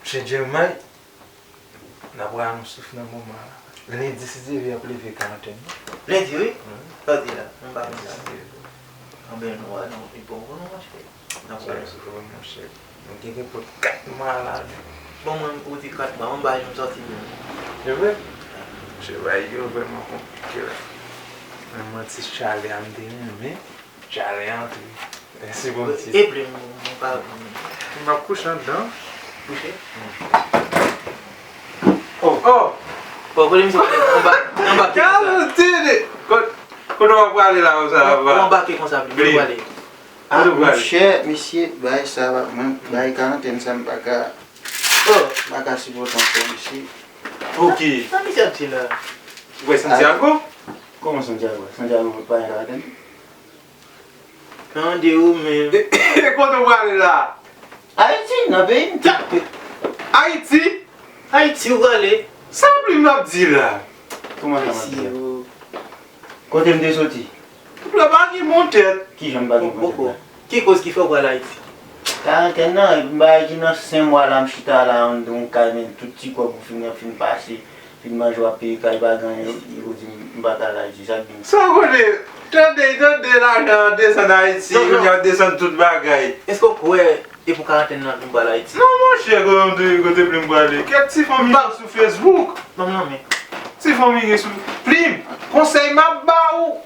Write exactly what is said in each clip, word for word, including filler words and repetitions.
Monchè Jeremiah, n ap wè anons souf nan moman la. Lendi, si Dye vle, ap leve karantèn nan. Lendi, wi. Wi. Sa w di la? Mwen pa konn sa. Lendi, si Dye vle. Anben, nou wè, nou, li bon pou nou, monchè. N ap wè anons souf, wi, monchè. Nou gen nenpòt kat mwa la, wi. Bon, mwen, ou di kat mwa, mwen pa janm sòti byen. Se vre? Monchè, bagay yo vrèman konplike la. Men mwen, ti chalè a, m te renmen. Chalè antre. Mèsi, Bondye. E plim, mwen pa. M ap kouche anndan. Kouche? Oh! Oh! Bon, kote misye prale? Anba, anba. Kalite! Kot, kote w ap prale la, konsa, papa? Ou anbake konsa, plim, ou prale. Kote w prale? Ah, monchè, mesye, bagay sa, mwen, bagay karantèn sa, m pa ka, oh, m pa ka sipòte ankò, mesye. Pou ki? Sa misye ap di la? Ou wè Santiago? Kòman Santiago? Santiago pa gen karantèn? Tande ou menm. E kote w prale la? Ayiti, nan peyi m. Ayiti? Ayiti ou prale? Sa plim ap di la? Kòman sa m ap di la? Kote m te soti? Plim pa gen bon tèt. Kijan m pa gen bon tèt la? Ki koz ki fè w pral Ayiti? Karantèn nan, epi m pa Ayiti nan senk mwa la, m chita la, anndan yon kay, men tout ti kòb ou fin, fin pase. Fin manje w ap peye kay pa gen anyen, yo di m pa ka al Ayiti, sa k gen? Sa w konnen, tande, tande lajan an desann Ayiti, kounye a desann tout bagay. Èske w kwè e pou karantèn nan pou m pral Ayiti? Non, monchè, kote, kote plim prale? Kèk ti fanmi sou Facebook. Ban m nan men. Ti fanmi gen sou plim. Konsèy m ap ba ou.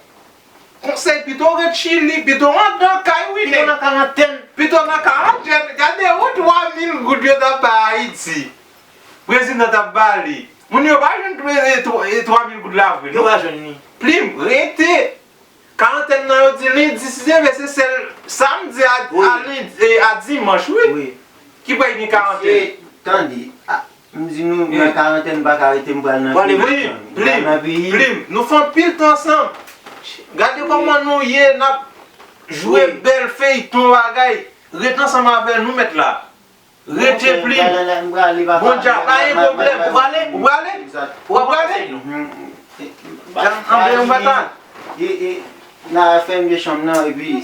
Konsèy, pito w ret Chili, pito w anndan kay wi nèg. Pito nan karantèn. Pito nan karantèn. Gade yon twa mil goud yo t ap bay Ayiti. Prezidan t ap ba li. Moun yo pa jwenn twa, e, twa, e, twa mil goud la vre, non? Yo pa jwenn li. Plim, rete. Karantèn nan yo di lendi, si Dye vle, se sèl samdi a, a lendi, e, a dimanch, wi. Wi. Ki pral gen karantèn. Mesye, tande, a, m di nou, nan karantèn, m pa ka rete, m pral nan peyi. Plim, plim, plim, nou fè anpil tan ansanm. Gade kòman nou ye, n ap jwe bèl feyton, bagay. Ret ansanm avè nou, mèt la. Rete plim. Bon dja, pa gen pwoblèm. Ou prale? Ou prale? Ou prale? Anben, yon batal. N a fèmen chanm nan, epi.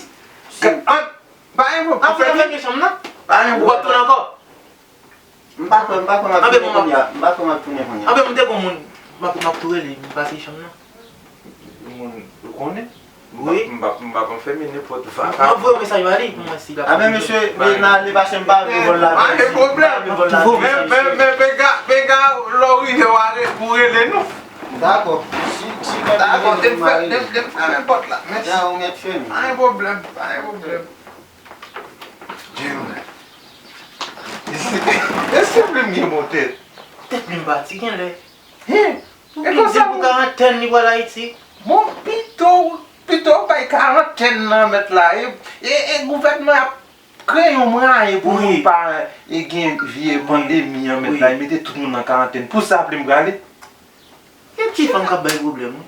Pa gen pwoblèm. Anben, fèmen chanm nan. Pa gen pwoblèm. Ou ap tounen ankò? M pa kwè, m pa kwè m ap tounen kounye a. M pa kwè m ap tounen kounye a. Anben, m te gon moun, m ap, m ap tou rele, m pase chanm nan. Yon moun ou konnen? Wi. M pa, m pa konn fèmen nenpòt vaka. M ap voye mesaj ba li pou mwen si l ap. Anben, mesye, n ale pase, m pa vle vòl la. Pa gen pwoblèm. Men, men, men, Pega, Pega, lè w rive, w a re-, pou rele nou. Dakò. Si, si, dakò, m fèmen pòt la. Mèsi. Pa gen pwoblèm, pa gen pwoblèm. Jeremiah. Èske plim gen bon tèt? Tèt plim pati, genlè. Hein? Pou plim di l pou karantèn li pral Ayiti. Bon, pito, pito w bay karantèn nan mèt la. E, e, e gouvènman ap kreye yon mwayen pou moun pa, e, gen vye pandemi an mèt la. E mete tout moun nan karantèn. Pou sa plim prale. Gen ti fanm k ap bay pwoblèm, wi.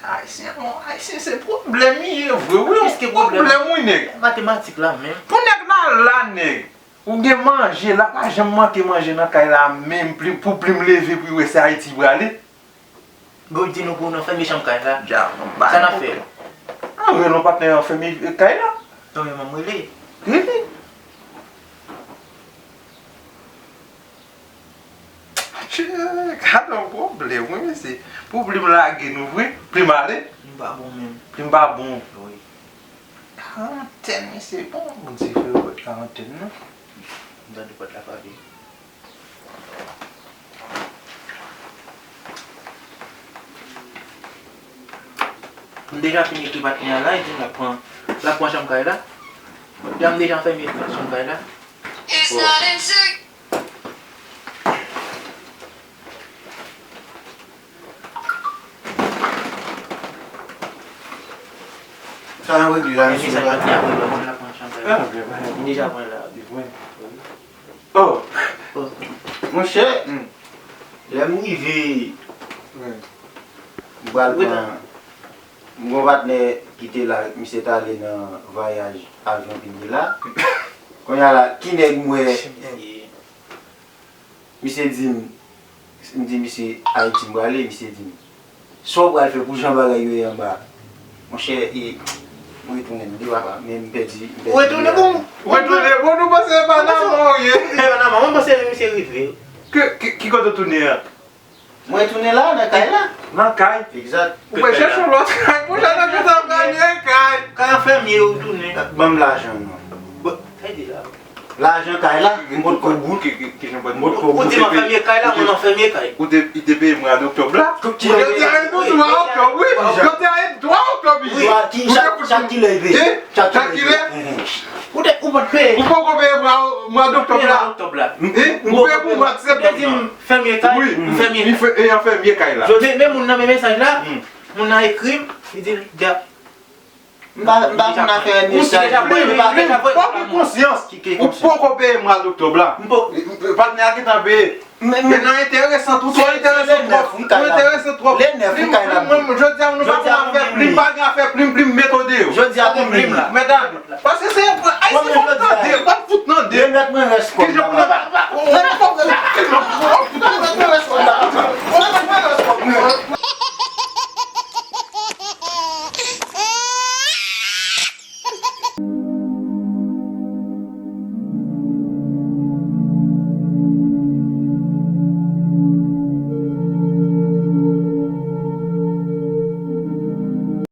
Ayisyen, bon, Ayisyen se pwoblèm li ye vre, wi. Plis ke pwoblèm. Pwoblèm, wi, nèg. Matematik la menm. Pou nèg la la, nèg. Ou gen manje, la pa janm manke manje nan kay la, menm plim, pou plim leve pou l wè se Ayiti l prale. Bon, di nou pou nou fèmen chanm kay la. Sa n ap fè? An rele yon patnè an fèmen kay la. Non, men m rele. Rele. Tchè, gade yon pwoblèm, wi, mesye. Pou plim lage nou vre, plim ale. Plim pa bon menm. Plim pa bon. Wi. Karantèn, mesye, bon, Bondye fè yo fè karantèn, non. M tande pòt la frape. M deja fin ekri patnè a la, li di m l ap pran, l ap pran chanm kay la. Deja m deja fèmen chanm kay la. Sa nan regle la, mesye. Mesaj patnè a voye ban mwen, l ap pran chanm kay la. Ah, byen, byen. M deja pran la. Byen. Oh. Oh. Monchè, lè m rive, m pral pran, m gon patnè ki te la, misye t ale nan vwayaj avyon vin de la. Kounye a la, ki nèg m wè, misye di m, m di misye, Ayiti m prale, misye di m, sa w pral fè pou jan bagay yo ye anba? Monchè, e, Mwen retounen, m di papa, men m pèdi, m pèdi. Ou retounen bon? Ou retounen bon, nou panse se Panama ou ye? Ou di Panama, mwen panse misye rive. Ke, ki, ki kote w tounen an? Mwen retounen la, nan kay la. Nan kay? Egzat. Ou pral chèche yon lòt kay, monchè, nan tout sa, m pa gen kay. Kay anfèmye ou tounen. Ban m lajan, non. Bon, sa di la. Lajan kay la, m pot ko bout. Ki, ki, ki jan pot. M pot ko bout. Ou di m anfèmye kay la, mwen anfèmye kay. Ou te, li te peye mwa doktòb la. Ou te arete twa oktòb, wi. Ou te arete twa oktòb, wi. Ki, chak, chak kilè li peye? Chak kilè? Ou te, ou pa t peye. Ou poko peye mwa, mwa doktòb la. Mwa oktòb la. Ou peye pou mwa septanm la. Ou te di m fèmye kay, wi, m fèmye kay. E anfèmye kay la. Men, men moun nan, men mesaj la, moun nan ekri m, li di m, dja. M pa, m pa konn afè mesaj. Ou deja peye, ou deja peye. Fò gen konsyans. Ou poko peye mwa doktòb la. Patnè a gentan peye. Men nan enteresan tou, twò enteresan twòp. Twò enteresan twòp. Plim, plim, mwen, jodi a nou pa gen afè plim, pa gen afè plim, plim, mete w deyò. Jodi a plim la. Medam, paske se, Ayisyen fò tande, pa fout nan de. Remèt mwen rès kòb la. Kijan pou nou pa, pa,